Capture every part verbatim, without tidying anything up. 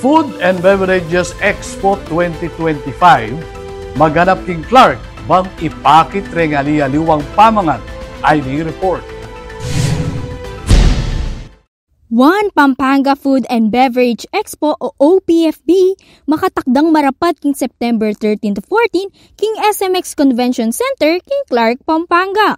Food and Beverages Expo twenty twenty-five, maganap king Clark, bang ipakit reng ali-aliwang pamangan. Ay di report. One Pampanga Food and Beverage Expo o O P F B makatakdang marapat king September thirteen to fourteen king S M X Convention Center king Clark, Pampanga.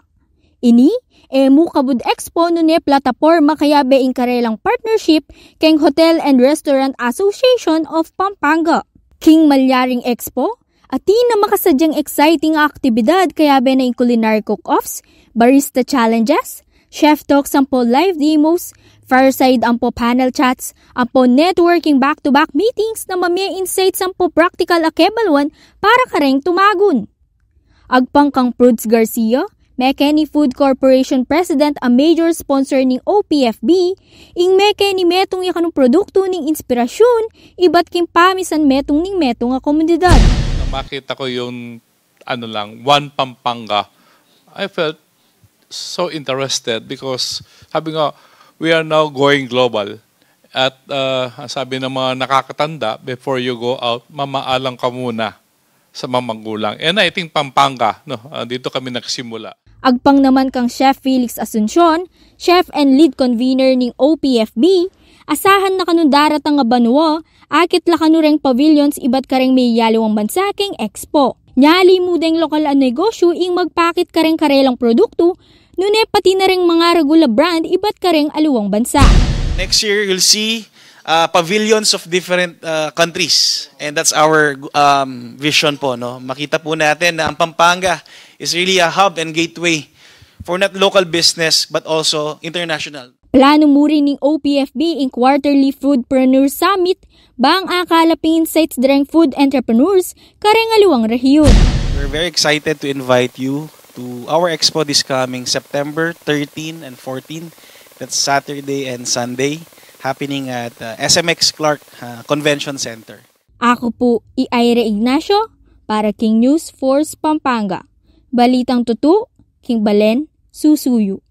Ini e mu kabud expo nune plataporma kayabe ing karelang partnership keng Hotel and Restaurant Association of Pampanga. King malyaring expo, atin a makasadyang exciting a aktibidad kayabe na ing culinary cook-offs, barista challenges, chef talks ampo live demos, fireside ampo panel chats, ampo networking back-to-back meetings na mamie insights ampo practical a kebaluan para kareng tumagun. Agpang kang Prudes Garcia, Mekeni Food Corporation President a major sponsor ning O P F B, ing mekeni metung ya kanung produktu ning inspirasyun ibat king pamisan metung ning metung a komunidad. Nung makita ko yung ano lang, One Pampanga, I felt so interested because sabi nga, we are now going global. At uh, ang sabi ng mga nakakatanda, before you go out, mamaalam ka muna sa mga magulang. And I think Pampanga, no, uh, dito kami nagsimula. Agpang naman kang Chef Felix Asuncion, Chef and Lead Convener ning O P F B, asahan na kanung daratang a banua, akit la kanu reng pavilions ibat kareng meyaliwang bansa keng expo. Nyali mu deng lokal a negosyu ing magpakit kareng karelang produktu, nune pati na reng mangaragul a brand ibat kareng aliwang bansa. Next year, you'll see uh, pavilions of different uh, countries. And that's our um, vision po. No? Makita po natin na ang Pampanga is really a hub and gateway for not local business but also international. Planu mu rin ning O P F B ing Quarterly Foodpreneur Summit bang akalap ing insights dareng food entrepreneurs kareng aliwang rehiyun. We're very excited to invite you to our expo this coming September thirteen and fourteen. That's Saturday and Sunday, happening at uh, S M X Clark uh, Convention Center. Aku pu i Ira Ignacio para king News Force Pampanga. Balitang tutu, king balen, susuyu.